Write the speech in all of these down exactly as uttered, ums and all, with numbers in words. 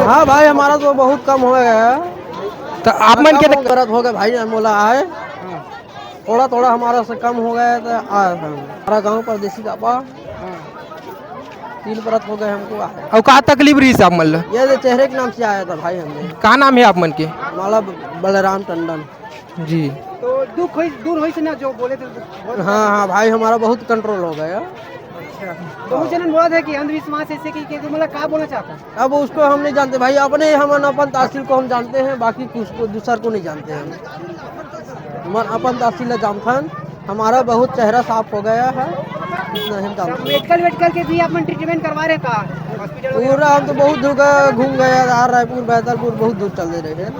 हाँ भाई, हमारा तो बहुत कम हो गया है। तो आप मन के कम हो गया भाई, मोला आए। हाँ। थोड़ा थोड़ा हमारा से कम हो गया है, तो आए हम। हमारा गांव परदेसी दाबा। हाँ। तीन परत हो गए हमको आए। अउ का तकलीफ रहिस आप मन ल? ये जो चेहरे के नाम से आया था भाई हमने। का नाम है आप मन के? हमारा बलराम टंडन। जी। तो दुख होई, दूर होई से ना जो बोले थे, बहुत हाँ, हाँ भाई, हमारा बहुत कंट्रोल हो गया। अच्छा। बहुत जनन बोला था कि अंधविश्वास ऐसे कि, कि मतलब का बोलना चाहता है? अब उसको हम नहीं जानते भाई, अपने हमन अपन तहसील को हम जानते हैं, बाकी कुछ को दूसर को नहीं जानते हैं। हमन अपन तहसील ला जानथन, हमारा बहुत चेहरा साफ हो गया है, इतना ही हम जानते हैं। मेडिकल वेडिकल के भी अपन ट्रीटमेंट करवा रहे का हॉस्पिटल वगैरह? पूरा हम तो बहुत दूर गए, घूम गए यार, रायपुर, बैतलपुर, बहुत दूर चले रहे हैं,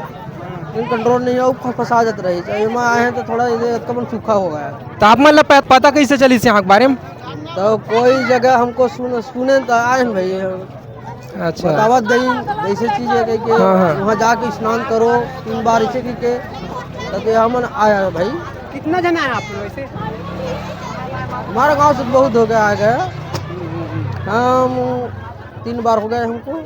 लेकिन कंट्रोल नहीं हो, फंसा जात रही है। एमा आए हैं तो थोड़ा ये कम सूखा हो गया है। तो आप मतलब प-, पता कैसे चली से यहाँ के बारे में? तो कोई जगह हमको सुन-, सुने तो आए हैं भाई, अच्छा। बतावत दई, ऐसे चीज है कि, कि हाँ, हाँ। वहाँ जाके स्नान करो तीन बार, ऐसे कि, कि, तो ये हमन आया है भाई। कितना जना है आप लोग ऐसे? हमारा गांव से बहुत हो गया, आ गया। हम तीन बार हो गए हमको।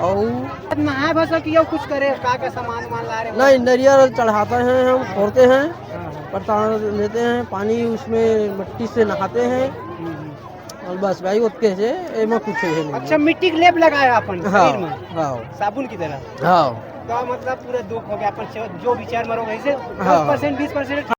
और नहाए भर सकी हो, कुछ करे, का का सामान वामान ला रहे हो? नहीं, नरियर चढ़ाते हैं हम, फोड़ते हैं, हाँ, हाँ। प्रसाद लेते हैं, पानी उसमें मट्टी से नहाते हैं। हम्म, हम्म। और बस भाई, ओतके से एमा कुछ है नहीं। अच्छा, मिट्टी के लेप लगाया अपन हाँ, शरीर में? हाँ। साबुन की तरह? हाँ। तो मतलब पूरा दुख हो गया, अपन से जो विचार मरो वैसे हाँ। दस परसेंट, बीस परसेंट।